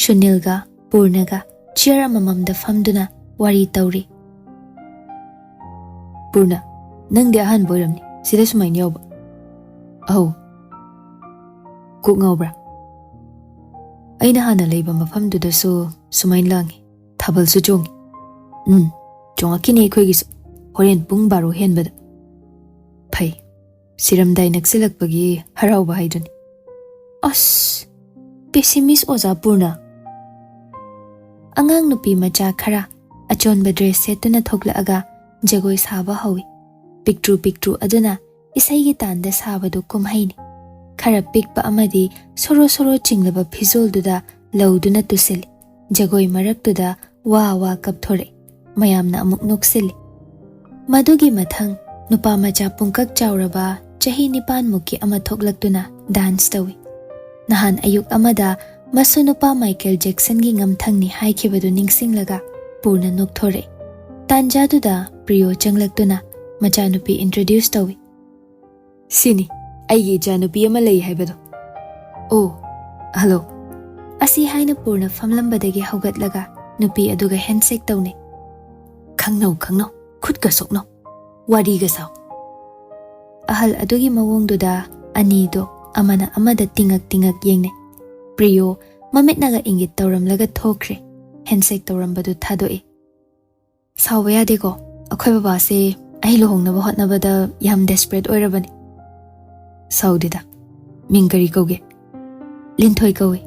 ꯁꯨꯅꯤꯜꯒ ꯄꯨꯔꯅꯒ ꯆꯤꯌꯔ ꯑꯃꯃꯝꯗ ꯐꯝꯗꯨꯅ ꯋꯥꯔꯤ ꯇꯧꯔꯤ꯫ "ꯄꯨꯔꯅ, ꯅꯪꯗꯤ ꯑꯍꯥꯟꯕ ꯑꯣꯏꯔꯝꯅꯤ ꯁꯤꯗ ꯁꯨꯃꯥꯏꯅ ꯌꯥꯎꯕ?" "ꯑꯧ꯫" "ꯀꯣꯛ ꯉꯥꯎꯕ꯭ꯔꯥ? ꯑꯩꯅ ꯍꯥꯟꯅ ꯂꯩꯕ ꯃꯐꯝꯗꯨꯗꯁꯨ ꯁꯨꯃꯥꯏꯅ ꯂꯥꯡꯉꯤ, ꯊꯥꯕꯜꯁꯨ ꯆꯣꯡꯉꯤ꯫" "ꯎꯝ, ꯆꯣꯡꯉꯛꯈꯤꯅꯤ ꯑꯩꯈꯣꯏꯒꯤꯁꯨ, ꯍꯣꯔꯦꯟ ꯄꯨꯡ ꯕꯥꯔꯣ ꯍꯦꯟꯕꯗ꯫" "ꯐꯩ, ꯁꯤꯔꯝꯗꯥꯏ ꯅꯛꯁꯤꯜꯂꯛꯄꯒꯤ ꯍꯔꯥꯎꯕ ꯍꯥꯏꯗꯨꯅꯤ꯫" "ꯑꯁ, ꯄꯦꯁꯤꯃꯤꯁ ꯑꯣꯖꯥ ꯄꯨꯔꯅ!" ꯑꯉꯥꯡ ꯅꯨꯄꯤ ꯃꯆꯥ ꯈꯔ ꯑꯆꯣꯟꯕ ꯗ꯭ꯔꯦꯁ ꯁꯦꯠꯇꯨꯅ ꯊꯣꯛꯂꯛꯑꯒ ꯖꯒꯣꯏ ꯁꯥꯕ ꯍꯧꯏ꯫ ꯄꯤꯛꯇ꯭ꯔꯨ ꯄꯤꯛꯇ꯭ꯔꯨ ꯑꯗꯨꯅ ꯏꯁꯩꯒꯤ ꯇꯥꯟꯗ ꯁꯥꯕꯗꯨ ꯀꯨꯝꯍꯩꯅꯤ꯫ ꯈꯔ ꯄꯤꯛꯄ ꯑꯃꯗꯤ ꯁꯣꯔꯣ ꯁꯣꯔꯣ ꯆꯤꯡꯂꯕ ꯐꯤꯖꯣꯜꯗꯨꯗ ꯂꯧꯗꯨꯅ ꯇꯨꯁꯤꯜꯂꯤ꯫ ꯖꯒꯣꯏ ꯃꯔꯛꯇꯨꯗ ꯋꯥ ꯋꯥ ꯀꯞꯊꯣꯔꯛꯏ꯫ ꯃꯌꯥꯝꯅ ꯑꯃꯨꯛ ꯅꯣꯛꯁꯤꯜꯂꯤ꯫ ꯃꯗꯨꯒꯤ ꯃꯊꯪ ꯅꯨꯄꯥ ꯃꯆꯥ ꯄꯨꯡꯀꯛ ꯆꯥꯎꯔꯕ ꯆꯍꯤ ꯅꯤꯄꯥꯟꯃꯨꯛꯀꯤ ꯑꯃ ꯊꯣꯛꯂꯛꯇꯨꯅ ꯗꯥꯟꯁ ꯇꯧꯏ꯫ ꯅꯍꯥꯟ ꯑꯌꯨꯛ ꯑꯃꯗ ꯃꯁꯨ ꯅꯨꯄꯥ ꯃꯥꯏꯀꯦꯜ ꯖꯦꯛꯁꯟꯒꯤ ꯉꯝꯊꯪꯅꯤ ꯍꯥꯏꯈꯤꯕꯗꯨ ꯅꯤꯡꯁꯤꯡꯂꯒ ꯄꯨꯔꯅ ꯅꯣꯛꯊꯣꯔꯛꯏ꯫ ꯇꯥꯟꯖꯥꯗꯨꯗ ꯄ꯭ꯔꯤꯌꯣ ꯆꯪꯂꯛꯇꯨꯅ ꯃꯆꯥꯅꯨꯄꯤ introduce ꯇꯧꯏ꯫ "ꯁꯤꯅꯤ ꯑꯩꯒꯤ ꯏꯆꯥꯅꯨꯄꯤ ꯑꯃ ꯂꯩ ꯍꯥꯏꯕꯗꯣ꯫ ꯑꯣ, ꯍꯜꯂꯣ꯫" ꯑꯁꯤ ꯍꯥꯏꯅ ꯄꯨꯔꯅ ꯐꯝꯂꯝꯕꯗꯒꯤ ꯍꯧꯒꯠꯂꯒ ꯅꯨꯄꯤ ꯑꯗꯨꯒ handshake ꯇꯧꯅꯩ꯫ "ꯈꯪꯅꯧ, ꯈꯪꯅꯧ, ꯈꯨꯠꯀ ꯁꯣꯛꯅꯧ, ꯋꯥꯔꯤꯒ ꯁꯥꯎ꯫" ꯑꯍꯜ ꯑꯗꯨꯒꯤ ꯃꯑꯣꯡꯗꯨꯗ ꯑꯅꯤꯗꯣ ꯑꯃꯅ ꯑꯃꯗ ꯇꯤꯡꯉꯛ ꯇꯤꯡꯉꯛ ꯌꯦꯡꯅꯩ꯫ ꯄ꯭ꯔꯤꯌꯣ ꯃꯃꯤꯠꯅꯒ ꯏꯪꯒꯤꯠ ꯇꯧꯔꯝꯂꯒ ꯊꯣꯛꯈ꯭ꯔꯦ꯫ Handshake ꯇꯧꯔꯝꯕꯗꯨ ꯊꯥꯗꯣꯛꯏ꯫ "ꯁꯥꯎꯕ ꯌꯥꯗꯦꯀꯣ, ꯑꯩꯈꯣꯏ ꯕꯕꯥꯁꯦ ꯑꯩ ꯂꯨꯍꯣꯡꯅꯕ ꯍꯣꯠꯅꯕꯗ ꯌꯥꯝ desperate ꯑꯣꯏꯔꯕꯅꯤ꯫" "ꯁꯥꯎꯗꯦꯗ꯫ ꯃꯤꯡ ꯀꯔꯤ ꯀꯧꯒꯦ?" "ꯂꯤꯟꯊꯣꯏ ꯀꯧꯏ꯫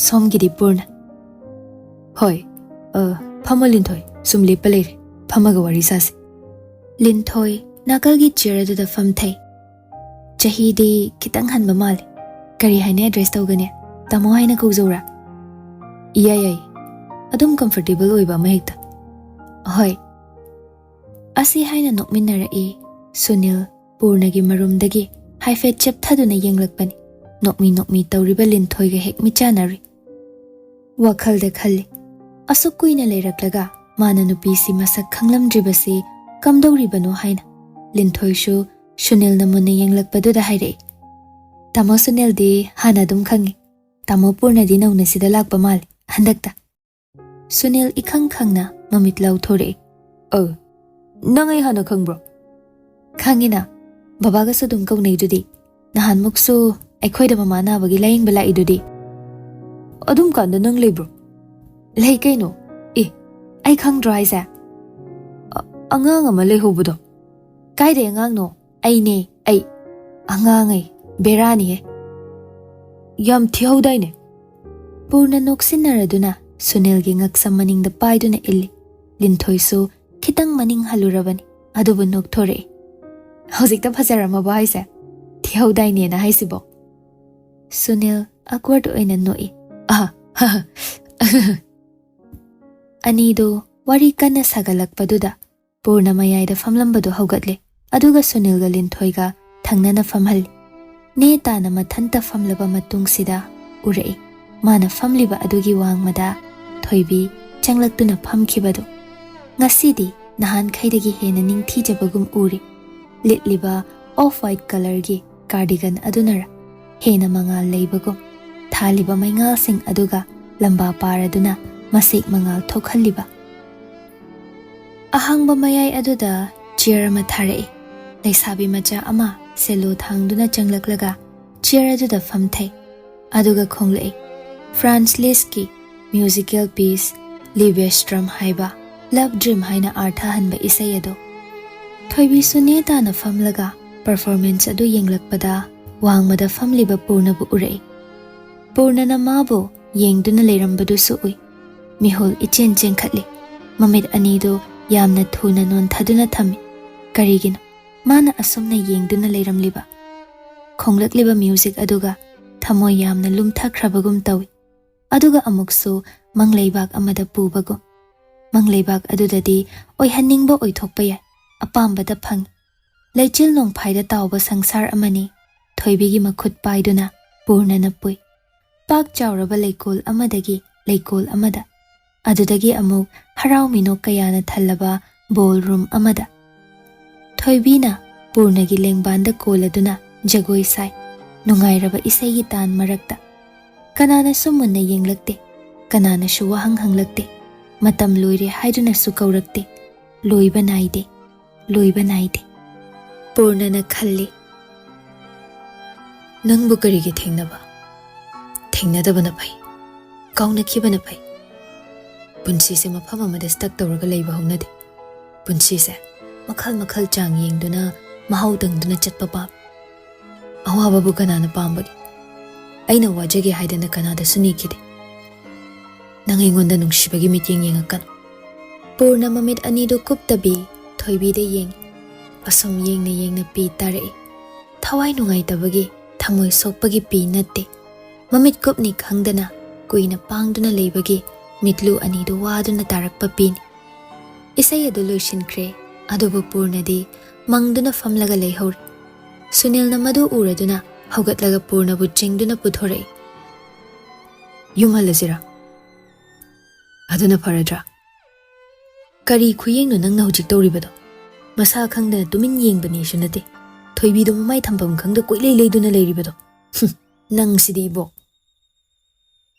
ꯁꯣꯝꯒꯤꯗꯤ ꯄꯨꯔꯅ?" "ꯍꯣꯏ꯫ ꯑ, ꯐꯝꯃꯣ ꯂꯤꯟꯊꯣꯏ, ꯁꯨꯝ ꯂꯦꯞꯄ ꯂꯩꯔꯦ꯫ ꯐꯝꯃꯒ ꯋꯥꯔꯤ ꯁꯥꯁꯤ꯫" ꯂꯤꯟꯊꯣꯏ ꯅꯥꯀꯜꯒꯤ chair ꯑꯗꯨꯗ ꯐꯝꯊꯩ꯫ ꯆꯍꯤꯗꯤ ꯈꯤꯇꯪ ꯍꯟꯕ ꯃꯥꯜꯂꯤ꯫ "ꯀꯔꯤ ꯍꯥꯏꯅ address ꯇꯧꯒꯅꯤ? ꯇꯥꯃꯣ ꯍꯥꯏꯅ ꯀꯧꯖꯧꯔꯥ?" "ꯏꯌꯥ ꯌꯥꯏ꯫ ꯑꯗꯨꯝ comfortable ꯑꯣꯏꯕ ꯑꯃ ꯍꯦꯛꯇ꯫" "ꯍꯣꯏ꯫" ꯑꯁꯤ ꯍꯥꯏꯅ ꯅꯣꯛꯃꯤꯟꯅꯔꯛꯏ꯫ ꯁꯨꯅꯤꯜ ꯄꯨꯔꯅꯒꯤ ꯃꯔꯨꯝꯗꯒꯤ ꯍꯥꯏꯐꯦꯠ ꯆꯦꯞꯊꯗꯨꯅ ꯌꯦꯡꯂꯛꯄꯅꯤ꯫ ꯅꯣꯛꯃꯤ ꯅꯣꯛꯃꯤ ꯇꯧꯔꯤꯕ ꯂꯤꯟꯊꯣꯏꯒ ꯍꯦꯛ ꯃꯤꯠꯆꯥꯟꯅꯔꯨꯏ꯫ ꯋꯥꯈꯜꯗ ꯈꯜꯂꯤ, ꯑꯁꯨꯛ ꯀꯨꯏꯅ ꯂꯩꯔꯛꯂꯒ ꯃꯥꯅ ꯅꯨꯄꯤꯁꯤ ꯃꯁꯛ ꯈꯪꯂꯝꯗ꯭ꯔꯤꯕꯁꯤ ꯀꯝꯗꯧꯔꯤꯕꯅꯣ ꯍꯥꯏꯅ꯫ ꯂꯤꯟꯊꯣꯏꯁꯨ ꯁꯨꯅꯤꯜꯅ ꯃꯨꯟꯅ ꯌꯦꯡꯂꯛꯄꯗꯨꯗ ꯍꯥꯏꯔꯛꯏ, "ꯇꯥꯃꯣ ꯁꯨꯅꯤꯜꯗꯤ ꯍꯥꯟꯅ ꯑꯗꯨꯝ ꯈꯪꯉꯤ꯫ ꯇꯥꯃꯣ ꯄꯨꯔꯅꯗꯤ ꯅꯧꯅ ꯁꯤꯗ ꯂꯥꯛꯄ ꯃꯥꯜꯂꯤ ꯍꯟꯗꯛꯇ꯫" ꯁꯨꯅꯤꯜ ꯏꯈꯪ ꯈꯪꯅ ꯃꯃꯤꯠ ꯂꯥꯎꯊꯣꯔꯛꯏ꯫ "ꯑ, ꯅꯪ ꯑꯩ ꯍꯥꯟꯅ ꯈꯪꯕ꯭ꯔꯣ?" "ꯈꯪꯉꯤꯅ, ꯕꯕꯥꯒꯁꯨ ꯑꯗꯨꯝ ꯀꯧꯅꯩꯗꯨꯗꯤ꯫ ꯅꯍꯥꯟꯃꯨꯛꯁꯨ ꯑꯩꯈꯣꯏꯗ ꯃꯃꯥ ꯅꯥꯕꯒꯤ ꯂꯥꯌꯦꯡꯕ ꯂꯥꯛꯏꯗꯨꯗꯤ꯫" "ꯑꯗꯨꯝ ꯀꯥꯟꯗ ꯅꯪ ꯂꯩꯕ꯭ꯔꯣ?" "ꯂꯩ ꯀꯩꯅꯣ꯫ ꯑꯦ, ꯑꯩ ꯈꯪꯗ꯭ꯔꯣ ꯍꯥꯏꯁꯦ? ꯑ-, ꯑꯉꯥꯡ ꯑꯃ ꯂꯩꯍꯧꯕꯗꯣ꯫" "ꯀꯥꯏꯗꯩ ꯑꯉꯥꯡꯅꯣ? ꯑꯩꯅꯦ, ꯑꯩ꯫" "ꯑꯉꯥꯡ ꯑꯩ, ꯕꯦꯔꯥꯅꯤꯍꯦ꯫ ꯌꯥꯝ ꯊꯤꯍꯧꯗꯥꯏꯅꯦ?" ꯄꯨꯔꯅ ꯅꯣꯛꯁꯤꯟꯅꯔꯗꯨꯅ ꯁꯨꯅꯤꯜꯒꯤ ꯉꯛꯁꯝ ꯃꯅꯤꯡꯗ ꯄꯥꯏꯗꯨꯅ ꯏꯜꯂꯤ꯫ ꯂꯤꯟꯊꯣꯏꯁꯨ ꯈꯤꯇꯪ ꯃꯅꯤꯡ ꯍꯜꯂꯨꯔꯕꯅꯤ, ꯑꯗꯨꯕꯨ ꯅꯣꯛꯊꯣꯔꯛꯏ꯫ "ꯍꯧꯖꯤꯛꯇ ꯐꯖꯔꯝꯃꯕꯣ ꯍꯥꯏꯁꯦ? ꯊꯤꯍꯧꯗꯥꯏꯅꯦꯅ ꯍꯥꯏꯁꯤꯕꯣ?" ꯁꯨꯅꯤꯜ awkward ꯑꯣꯏꯅ ꯅꯣꯛꯏ꯫ "ꯑꯍ, ꯍ, ꯍ, ꯑꯍ, ꯍ꯫" ꯑꯅꯤꯗꯨ ꯋꯥꯔꯤ ꯀꯟꯅ ꯁꯥꯒꯠꯂꯛꯄꯗꯨꯗ ꯄꯨꯔꯅ ꯃꯌꯥꯏꯗ ꯐꯝꯂꯝꯕꯗꯨ ꯍꯧꯒꯠꯂꯦ, ꯑꯗꯨꯒ ꯁꯨꯅꯤꯜꯒ ꯂꯤꯟꯊꯣꯏꯒ ꯊꯪꯅꯅ ꯐꯝꯍꯜꯂꯤ꯫ ꯅꯦ ꯇꯥꯅ ꯃꯊꯟꯇ ꯐꯝꯂꯕ ꯃꯇꯨꯡꯁꯤꯗ ꯎꯔꯛꯏ꯫ ꯃꯥꯅ ꯐꯝꯂꯤꯕ ꯑꯗꯨꯒꯤ ꯋꯥꯡꯃꯗ ꯊꯣꯏꯕꯤ ꯆꯪꯂꯛꯇꯨꯅ ꯐꯝꯈꯤꯕꯗꯨ ꯉꯁꯤꯗꯤ ꯅꯍꯥꯟꯈꯩꯗꯒꯤ ꯍꯦꯟꯅ ꯅꯤꯡꯊꯤꯖꯕꯒꯨꯝ ꯎꯔꯤ꯫ ꯂꯤꯠꯂꯤꯕ off white colourꯒꯤ cardigan ꯑꯗꯨꯅꯔ ꯍꯦꯟꯅ ꯃꯉꯥꯜ ꯂꯩꯕꯒꯨꯝ, ꯊꯥꯜꯂꯤꯕ ꯃꯩꯉꯥꯜꯁꯤꯡ ꯑꯗꯨꯒ ꯂꯝꯕꯥ ꯄꯥꯔꯗꯨꯅ ꯃꯁꯦꯛ ꯃꯉꯥꯜ ꯊꯣꯛꯍꯜꯂꯤꯕ꯫ ꯑꯍꯥꯡꯕ ꯃꯌꯥꯏ ꯑꯗꯨꯗ chair ꯑꯃ ꯊꯥꯔꯛꯏ꯫ ꯂꯩꯁꯥꯕꯤ ꯃꯆꯥ ꯑꯃ cello ꯊꯥꯡꯗꯨꯅ ꯆꯪꯂꯛꯂꯒ chair ꯑꯗꯨꯗ ꯐꯝꯊꯩ꯫ ꯑꯗꯨꯒ ꯈꯣꯡꯂꯛꯏ Franz Lisztꯀꯤ musical piece Liebesdram ꯍꯥꯏꯕ love dream ꯍꯥꯏꯅ ꯑꯥꯔꯊ ꯍꯟꯕ ꯏꯁꯩ ꯑꯗꯨ꯫ ꯊꯣꯏꯕꯤꯁꯨ ꯅꯦ ꯇꯥꯅ ꯐꯝꯂꯒ performance ꯑꯗꯨ ꯌꯦꯡꯂꯛꯄꯗ ꯋꯥꯡꯃꯗ ꯐꯝꯂꯤꯕ ꯄꯨꯔꯅꯕꯨ ꯎꯔꯛꯏ꯫ ꯄꯨꯔꯅꯅ ꯃꯥꯕꯨ ꯌꯦꯡꯗꯨꯅ ꯂꯩꯔꯝꯕꯗꯨꯁꯨ ꯎꯏ꯫ ꯃꯤꯍꯨꯜ ꯏꯆꯦꯟ ꯆꯦꯟꯈꯠꯂꯤ꯫ ꯃꯃꯤꯠ ꯑꯅꯤꯗꯨ ꯌꯥꯝꯅ ꯊꯨꯅ ꯅꯣꯟꯊꯗꯨꯅ ꯊꯝꯃꯤ꯫ ꯀꯔꯤꯒꯤꯅꯣ ꯃꯥꯅ ꯑꯁꯨꯝꯅ ꯌꯦꯡꯗꯨꯅ ꯂꯩꯔꯝꯂꯤꯕ? ꯈꯣꯡꯂꯛꯂꯤꯕ music ꯑꯗꯨꯒ ꯊꯃꯣꯏ ꯌꯥꯝꯅ ꯂꯨꯝꯊꯈ꯭ꯔꯕꯒꯨꯝ ꯇꯧꯏ꯫ ꯑꯗꯨꯒ ꯑꯃꯨꯛꯁꯨ ꯃꯪꯂꯩꯕꯥꯛ ꯑꯃꯗ ꯄꯨꯕꯒꯨꯝ꯫ ꯃꯪꯂꯩꯕꯥꯛ ꯑꯗꯨꯗꯗꯤ ꯑꯣꯏꯍꯟꯅꯤꯡꯕ ꯑꯣꯏꯊꯣꯛꯄ ꯌꯥꯏ, ꯑꯄꯥꯝꯕꯗ ꯐꯪꯏ꯫ ꯂꯩꯆꯤꯜ ꯅꯣꯡꯐꯥꯏꯗ ꯇꯥꯎꯕ ꯁꯪꯁꯥꯔ ꯑꯃꯅꯤ꯫ ꯊꯣꯏꯕꯤꯒꯤ ꯃꯈꯨꯠ ꯄꯥꯏꯗꯨꯅ ꯄꯨꯔꯅꯅ ꯄꯨꯏ꯫ ꯄꯥꯛ ꯆꯥꯎꯔꯕ ꯂꯩꯀꯣꯜ ꯑꯃꯗꯒꯤ ꯂꯩꯀꯣꯜ ꯑꯃꯗ꯫ ꯑꯗꯨꯗꯒꯤ ꯑꯃꯨꯛ ꯍꯔꯥꯎ ꯃꯤꯅꯣꯛ ꯀꯌꯥꯅ ꯊꯜꯂꯕ ballroom ꯑꯃꯗ꯫ ꯊꯣꯏꯕꯤꯅ ꯄꯨꯔꯅꯒꯤ ꯂꯦꯡꯕꯥꯟꯗ ꯀꯣꯜꯂꯗꯨꯅ ꯖꯒꯣꯏ ꯁꯥꯏ꯫ ꯅꯨꯡꯉꯥꯏꯔꯕ ꯏꯁꯩꯒꯤ ꯇꯥꯟ ꯃꯔꯛꯇ꯫ ꯀꯅꯥꯅꯁꯨ ꯃꯨꯟꯅ ꯌꯦꯡꯂꯛꯇꯦ꯫ ꯀꯅꯥꯅꯁꯨ ꯋꯥꯍꯪ ꯍꯪꯂꯛꯇꯦ꯫ ꯃꯇꯝ ꯂꯣꯏꯔꯦ ꯍꯥꯏꯗꯨꯅꯁꯨ ꯀꯧꯔꯛꯇꯦ꯫ ꯂꯣꯏꯕ ꯅꯥꯏꯗꯦ꯫ ꯂꯣꯏꯕ ꯅꯥꯏꯗꯦ꯫ ꯄꯨꯔꯅꯅ ꯈꯜꯂꯤ, "ꯅꯪꯕꯨ ꯀꯔꯤꯒꯤ ꯊꯦꯡꯅꯕ? ꯊꯦꯡꯅꯗꯕꯅ ꯐꯩ꯫ ꯀꯥꯎꯅꯈꯤꯕꯅ ꯐꯩ꯫ ꯄꯨꯟꯁꯤꯁꯦ ꯃꯐꯝ ꯑꯃꯗ stuck ꯇꯧꯔꯒ ꯂꯩꯕ ꯍꯧꯅꯗꯦ꯫ ꯄꯨꯟꯁꯤꯁꯦ ꯃꯈꯜ ꯃꯈꯜ ꯆꯥꯡ ꯌꯦꯡꯗꯨꯅ ꯃꯍꯥꯎ ꯇꯪꯗꯨꯅ ꯆꯠꯄ ꯄꯥꯝꯃꯤ꯫ ꯑꯋꯥꯕꯕꯨ ꯀꯅꯥꯅ ꯄꯥꯝꯕꯒꯦ? ꯑꯩꯅ ꯋꯥꯖꯒꯦ ꯍꯥꯏꯗꯅ ꯀꯅꯥꯗꯁꯨ ꯅꯤꯈꯤꯗꯦ꯫ ꯅꯪ ꯑꯩꯉꯣꯟꯗ ꯅꯨꯡꯁꯤꯕꯒꯤ ꯃꯤꯠꯌꯦꯡ ꯌꯦꯡꯉꯛꯀꯅꯨ꯫" ꯄꯨꯔꯅ ꯃꯃꯤꯠ ꯑꯅꯤꯗꯨ ꯀꯨꯞꯇꯕꯤ ꯊꯣꯏꯕꯤꯗ ꯌꯦꯡꯉꯤ꯫ ꯑꯁꯨꯝ ꯌꯦꯡꯅ ꯌꯦꯡꯅ ꯄꯤ ꯇꯥꯔꯛꯏ꯫ ꯊꯋꯥꯏ ꯅꯨꯡꯉꯥꯏꯇꯕꯒꯤ, ꯊꯃꯣꯏ ꯁꯣꯛꯄꯒꯤ ꯄꯤ ꯅꯠꯇꯦ꯫ ꯃꯃꯤꯠ ꯀꯨꯞꯅꯤ ꯈꯪꯗꯅ ꯀꯨꯏꯅ ꯄꯥꯡꯗꯨꯅ ꯂꯩꯕꯒꯤ ꯃꯤꯠꯂꯨ ꯑꯅꯤꯗꯨ ꯋꯥꯗꯨꯅ ꯇꯥꯔꯛꯄ ꯄꯤꯅꯤ꯫ ꯏꯁꯩ ꯑꯗꯨ ꯂꯣꯏꯁꯤꯟꯈ꯭ꯔꯦ, ꯑꯗꯨꯕꯨ ꯄꯨꯔꯅꯗꯤ ꯃꯪꯗꯨꯅ ꯐꯝꯂꯒ ꯂꯩꯍꯧꯔꯤ꯫ ꯁꯨꯅꯤꯜꯅ ꯃꯗꯨ ꯎꯔꯗꯨꯅ ꯍꯧꯒꯠꯂꯒ ꯄꯨꯔꯅꯕꯨ ꯆꯤꯡꯗꯨꯅ ꯄꯨꯊꯣꯔꯛꯏ꯫ ꯌꯨꯝ ꯍꯜꯂꯁꯤꯔꯥ? ꯑꯗꯨꯅ ꯐꯔꯗ꯭ꯔꯥ? ꯀꯔꯤ ꯈꯨꯌꯦꯡꯅꯣ ꯅꯪꯅ ꯍꯧꯖꯤꯛ ꯇꯧꯔꯤꯕꯗꯣ? ꯃꯁꯥ ꯈꯪꯗꯅ ꯇꯨꯃꯤꯟ ꯌꯦꯡꯕꯅꯦꯁꯨ ꯅꯠꯇꯦ꯫ ꯊꯣꯏꯕꯤꯗꯣ ꯃꯃꯥꯏ ꯊꯝꯐꯝ ꯈꯪꯗ ꯀꯣꯏꯂꯩ ꯂꯩꯗꯨꯅ ꯂꯩꯔꯤꯕꯗꯣ꯫ ꯍꯨꯝ, ꯅꯪꯁꯤꯗꯤ ꯏꯕꯣꯛ꯫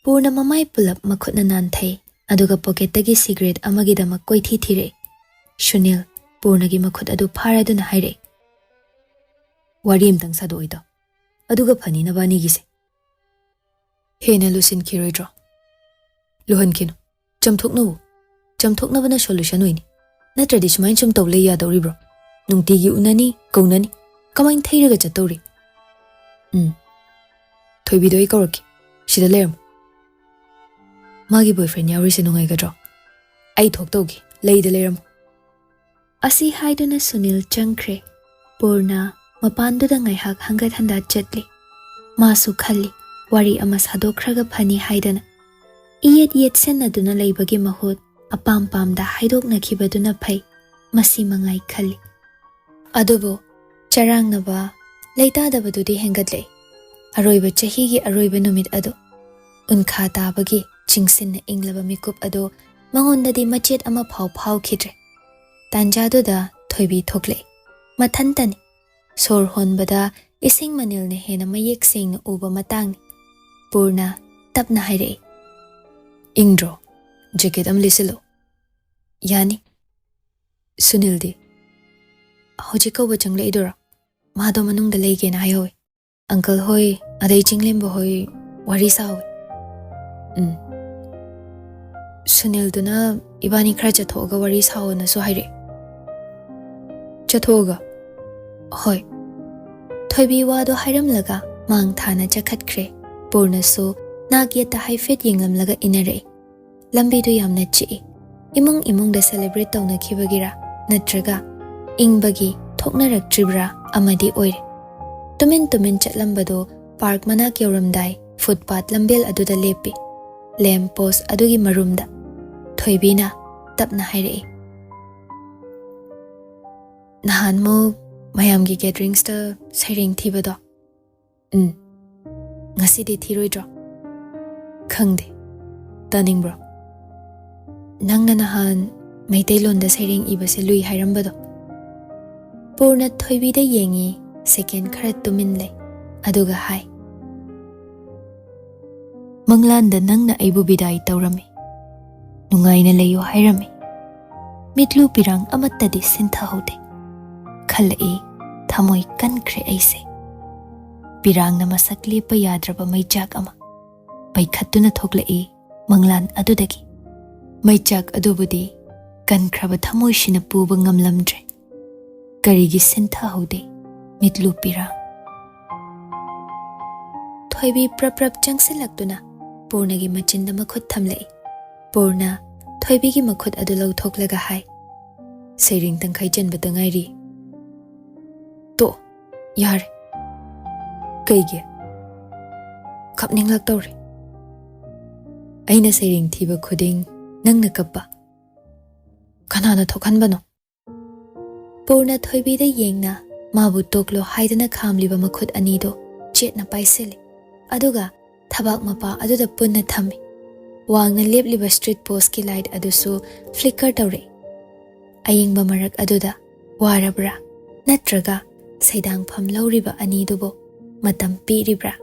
ꯄꯨꯔꯅ ꯃꯃꯥꯏ ꯄꯨꯂꯞ ꯃꯈꯨꯠꯅ ꯅꯥꯟꯊꯩ, ꯑꯗꯨꯒ ꯄꯣꯀꯦꯠꯇꯒꯤ ꯁꯤꯒꯔꯦꯠ ꯑꯃꯒꯤꯗꯃꯛ ꯀꯣꯏꯊꯤ ꯊꯤꯔꯛꯏ꯫ ꯁꯨꯅꯤꯜ ꯄꯨꯔꯅꯒꯤ ꯃꯈꯨꯠ ꯑꯗꯨ ꯐꯥꯔꯗꯨꯅ ꯍꯥꯏꯔꯛꯏ, "ꯋꯥꯔꯤ ꯑꯝꯇꯪ ꯁꯥꯗꯣꯛꯑꯣꯏꯗꯣ, ꯑꯗꯨꯒ ꯐꯅꯤ ꯅꯕꯥꯅꯤꯒꯤꯁꯦ꯫ ꯍꯦꯟꯅ ꯂꯨꯁꯤꯟꯈꯤꯔꯣꯏꯗ꯭ꯔꯣ? ꯂꯨꯍꯟꯈꯤꯅꯨ꯫ ꯆꯝꯊꯣꯛꯅꯧ꯫ ꯆꯝꯊꯣꯛꯅꯕꯅ ꯁꯣꯂꯨꯁꯟ ꯑꯣꯏꯅꯤ꯫ ꯅꯠꯇ꯭ꯔꯗꯤ ꯁꯨꯃꯥꯏꯅ ꯁꯨꯝ ꯇꯧ ꯂꯩ ꯌꯥꯗꯧꯔꯤꯕ꯭ꯔꯣ? ꯅꯨꯡꯇꯤꯒꯤ ꯎꯅꯅꯤ, ꯀꯧꯅꯅꯤ꯫ ꯀꯃꯥꯏꯅ ꯊꯩꯔꯒ ꯆꯠꯇꯧꯔꯤ?" "ꯎꯝ꯫ ꯊꯣꯏꯕꯤꯗꯣ ꯑꯩ ꯀꯧꯔꯛꯀꯦ꯫ ꯁꯤꯗ ꯂꯩꯔꯝꯃꯣ꯫ ꯃꯥꯒꯤ ꯕꯣꯏꯐ꯭ꯔꯦꯟ ꯌꯥꯎꯔꯤꯁꯦ ꯅꯨꯡꯉꯥꯏꯒꯗ꯭ꯔꯣ? ꯑꯩ ꯊꯣꯛ ꯇꯧꯒꯦ꯫ ꯂꯩꯗ ꯂꯩꯔꯝꯃꯣ꯫" ꯑꯁꯤ ꯍꯥꯏꯗꯨꯅ ꯁꯨꯅꯤꯜ ꯆꯪꯈ꯭ꯔꯦ꯫ ꯄꯨꯔꯅ ꯃꯄꯥꯟꯗꯨꯗ ꯉꯥꯏꯍꯥꯛ ꯍꯪꯒꯠ ꯍꯟꯗ ꯆꯠꯂꯤ꯫ ꯃꯥꯁꯨ ꯈꯜꯂꯤ, ꯋꯥꯔꯤ ꯑꯃ ꯁꯥꯗꯣꯛꯈ꯭ꯔꯒ ꯐꯅꯤ ꯍꯥꯏꯗꯅ꯫ ꯏꯌꯦꯠ ꯌꯦꯠꯁꯤꯟꯅꯗꯨꯅ ꯂꯩꯕꯒꯤ ꯃꯍꯨꯠ ꯑꯄꯥꯝ ꯄꯥꯝꯗ ꯍꯥꯏꯗꯣꯛꯅꯈꯤꯕꯗꯨꯅ ꯐꯩ, ꯃꯁꯤ ꯃꯉꯥꯏ ꯈꯜꯂꯤ꯫ ꯑꯗꯨꯕꯨ ꯆꯔꯥꯡꯅꯕ, ꯂꯩꯇꯥꯗꯕꯗꯨꯗꯤ ꯍꯦꯟꯒꯠꯂꯛꯏ꯫ ꯑꯔꯣꯏꯕ ꯆꯍꯤꯒꯤ ꯑꯔꯣꯏꯕ ꯅꯨꯃꯤꯠ ꯑꯗꯨ, ꯎꯟꯈꯥ ꯇꯥꯕꯒꯤ ꯆꯤꯡꯁꯤꯟꯅ ꯏꯪꯂꯕ ꯃꯤꯀꯨꯞ ꯑꯗꯨ ꯃꯉꯣꯟꯗꯗꯤ ꯃꯆꯦꯠ ꯑꯃ ꯐꯥꯎ ꯐꯥꯎꯈꯤꯗ꯭ꯔꯦ꯫ ꯇꯥꯟꯖꯥꯗꯨꯗ ꯊꯣꯏꯕꯤ ꯊꯣꯛꯂꯛꯏ꯫ ꯃꯊꯟꯇꯅꯤ꯫ ꯁꯣꯔ ꯍꯣꯟꯕꯗ ꯏꯁꯤꯡ ꯃꯅꯤꯜꯅ ꯍꯦꯟꯅ ꯃꯌꯦꯛ ꯁꯦꯡꯅ ꯎꯕ ꯃꯇꯥꯡꯅꯤ꯫ ꯄꯨꯔꯅ ꯇꯞꯅ ꯍꯥꯏꯔꯛꯏ, "ꯏꯪꯗ꯭ꯔꯣ? ꯖꯦꯀꯦꯠ ꯑꯃ ꯂꯤꯠꯁꯤꯜꯂꯨ꯫" "ꯌꯥꯅꯤ꯫" "ꯁꯨꯅꯤꯜꯗꯤ?" "ꯍꯧꯖꯤꯛ ꯀꯧꯕ ꯆꯪꯂꯛꯏꯗꯨꯔꯣ? ꯃꯥꯗꯣ ꯃꯅꯨꯡꯗ ꯂꯩꯒꯦꯅ ꯍꯥꯏꯍꯧꯋꯤ꯫ ꯑꯪꯀꯜ ꯍꯣꯏ, ꯑꯗꯩ ꯆꯤꯡꯂꯦꯝꯕ ꯍꯣꯏ ꯋꯥꯔꯤ ꯁꯥꯍꯧꯋꯤ꯫" "ꯎꯝ꯫ ꯁꯨꯅꯤꯜꯗꯨꯅ ꯏꯕꯥꯅꯤ ꯈꯔ ꯆꯠꯊꯣꯛꯑꯒ ꯋꯥꯔꯤ ꯁꯥꯎꯑꯣꯅꯁꯨ ꯍꯥꯏꯔꯛꯑꯦ꯫" "ꯆꯠꯊꯣꯛꯑꯒ?" "ꯍꯣꯏ꯫" ꯊꯣꯏꯕꯤ ꯋꯥꯗꯣ ꯍꯥꯏꯔꯝꯂꯒ ꯃꯥꯡ ꯊꯥꯅ ꯆꯠꯈꯠꯈ꯭ꯔꯦ꯫ ꯄꯨꯔꯅꯁꯨ ꯅꯥꯛ ꯌꯦꯠꯇ ꯍꯥꯏꯐꯦꯠ ꯌꯦꯡꯂꯝꯂꯒ ꯏꯟꯅꯔꯛꯏ꯫ ꯂꯝꯕꯤꯗꯨ ꯌꯥꯝꯅ ꯆꯤꯛꯏ꯫ ꯏꯃꯨꯡ ꯏꯃꯨꯡꯗ ꯁꯦꯂꯦꯕ꯭ꯔꯦꯠ ꯇꯧꯅꯈꯤꯕꯒꯤꯔꯥ ꯅꯠꯇ꯭ꯔꯒ ꯏꯪꯕꯒꯤ ꯊꯣꯛꯅꯔꯛꯇ꯭ꯔꯤꯕ꯭ꯔꯥ ꯑꯃꯗꯤ ꯑꯣꯏꯔꯦ꯫ ꯇꯨꯃꯤꯟ ꯇꯨꯃꯤꯟ ꯆꯠꯂꯝꯕꯗꯨ ꯄꯥꯔꯛ ꯃꯅꯥꯛ ꯌꯧꯔꯝꯗꯥꯏ ꯐꯨꯠꯄꯥꯠ ꯂꯝꯕꯦꯜ ꯑꯗꯨꯗ ꯂꯦꯞꯄꯤ꯫ ꯂꯦꯝꯞ ꯄꯣꯁ ꯑꯗꯨꯒꯤ ꯃꯔꯨꯝꯗ ꯊꯣꯏꯕꯤꯅ ꯇꯞꯅ ꯍꯥꯏꯔꯛꯏ, "ꯅꯍꯥꯟꯃꯨꯛ ꯃꯌꯥꯝꯒꯤ ꯒꯦꯗꯔꯤꯡꯁꯇ ꯁꯩꯔꯦꯡ ꯊꯤꯕꯗꯣ?" "ꯎꯝ꯫ ꯉꯁꯤꯗꯤ ꯊꯤꯔꯣꯏꯗ꯭ꯔꯣ?" "ꯈꯪꯗꯦ꯫ ꯇꯥꯅꯤꯡꯕ꯭ꯔꯣ? ꯅꯪꯅ ꯅꯍꯥꯟ ꯃꯩꯇꯩꯂꯣꯟꯗ ꯁꯩꯔꯦꯡ ꯏꯕꯁꯦ ꯂꯨꯏ ꯍꯥꯏꯔꯝꯕꯗꯣ?" ꯄꯨꯔꯅ ꯊꯣꯏꯕꯤꯗ ꯌꯦꯡꯉꯤ, ꯁꯦꯀꯦꯟ ꯈꯔ ꯇꯨꯃꯤꯟ ꯂꯩ, ꯑꯗꯨꯒ ꯍꯥꯏ, "ꯃꯪꯂꯥꯟꯗ ꯅꯪꯅ ꯑꯩꯕꯨ ꯕꯤꯗꯥꯏ ꯇꯧꯔꯝꯃꯤ, ꯅꯨꯡꯉꯥꯏꯅ ꯂꯩꯌꯨ ꯍꯥꯏꯔꯝꯃꯤ꯫ ꯃꯤꯠꯂꯨ ꯄꯤꯔꯥꯡ ꯑꯃꯠꯇꯗꯤ ꯁꯤꯟꯊꯍꯧꯗꯦ꯫ ꯈꯜꯂꯛꯏ, ꯊꯃꯣꯏ ꯀꯟꯈ꯭ꯔꯦ ꯑꯩꯁꯦ"꯫ ꯄꯤꯔꯥꯡꯅ ꯃꯁꯛ ꯂꯦꯞꯄ ꯌꯥꯗ꯭ꯔꯕ ꯃꯩꯆꯥꯛ ꯑꯃ ꯄꯩꯈꯠꯇꯨꯅ ꯊꯣꯛꯂꯛꯏ ꯃꯪꯂꯥꯟ ꯑꯗꯨꯗꯒꯤ꯫ ꯃꯩꯆꯥꯛ ꯑꯗꯨꯕꯨꯗꯤ ꯀꯟꯈ꯭ꯔꯕ ꯊꯃꯣꯏꯁꯤꯅ ꯄꯨꯕ ꯉꯝꯂꯝꯗ꯭ꯔꯦ꯫ ꯀꯔꯤꯒꯤ ꯁꯤꯟꯊꯍꯧꯗꯦ ꯃꯤꯠꯂꯨ ꯄꯤꯔꯥꯡ? ꯊꯣꯏꯕꯤ ꯄ꯭ꯔꯞ ꯄ꯭ꯔꯞ ꯆꯪꯁꯤꯜꯂꯛꯇꯨꯅ ꯄꯨꯔꯅꯒꯤ ꯃꯆꯤꯟꯗ ꯃꯈꯨꯠ ꯊꯝꯂꯛꯏ꯫ ꯄꯨꯔꯅ ꯊꯣꯏꯕꯤꯒꯤ ꯃꯈꯨꯠ ꯑꯗꯨ ꯂꯧꯊꯣꯛꯂꯒ ꯍꯥꯏ, "ꯁꯩꯔꯦꯡ ꯇꯪꯈꯥꯏ ꯆꯟꯕꯇ ꯉꯥꯏꯔꯤ꯫ ꯇꯣ, ꯌꯥꯔꯦ"꯫ "ꯀꯩꯒꯤ?" "ꯀꯞꯅꯤꯡꯂꯛꯇꯧꯔꯦ꯫ ꯑꯩꯅ ꯁꯩꯔꯦꯡ ꯊꯤꯕ ꯈꯨꯗꯤꯡ ꯅꯪꯅ ꯀꯞꯄ꯫ ꯀꯅꯥꯅ ꯊꯣꯛꯍꯟꯕꯅꯣ?" ꯄꯨꯔꯅ ꯊꯣꯏꯕꯤꯗ ꯌꯦꯡꯅ ꯃꯥꯕꯨ ꯇꯣꯛꯂꯣ ꯍꯥꯏꯗꯨꯅ ꯈꯥꯝꯂꯤꯕ ꯃꯈꯨꯠ ꯑꯅꯤꯗꯨ ꯆꯦꯠꯅ ꯄꯥꯏꯁꯤꯜꯂꯤ꯫ ꯑꯗꯨꯒ ꯊꯕꯥꯛ ꯃꯄꯥ ꯑꯗꯨꯗ ꯄꯨꯟꯅ ꯊꯝꯃꯤ꯫ ꯋꯥꯡꯅ ꯂꯦꯞꯂꯤꯕ ꯁ꯭ꯇ꯭ꯔꯤꯠ ꯄꯣꯁꯀꯤ ꯂꯥꯏꯠ ꯑꯗꯨꯁꯨ ꯐ꯭ꯂꯤꯀꯔ ꯇꯧꯔꯛꯏ꯫ ꯑꯏꯪꯕ ꯃꯔꯛ ꯑꯗꯨꯗ ꯋꯥꯔꯕ꯭ꯔꯥ? ꯅꯠꯇ꯭ꯔꯒ ꯁꯩꯗꯥꯡꯐꯝ ꯂꯧꯔꯤꯕ ꯑꯅꯤꯗꯨꯕꯨ ꯃꯇꯝ ꯄꯤꯔꯤꯕ꯭ꯔꯥ?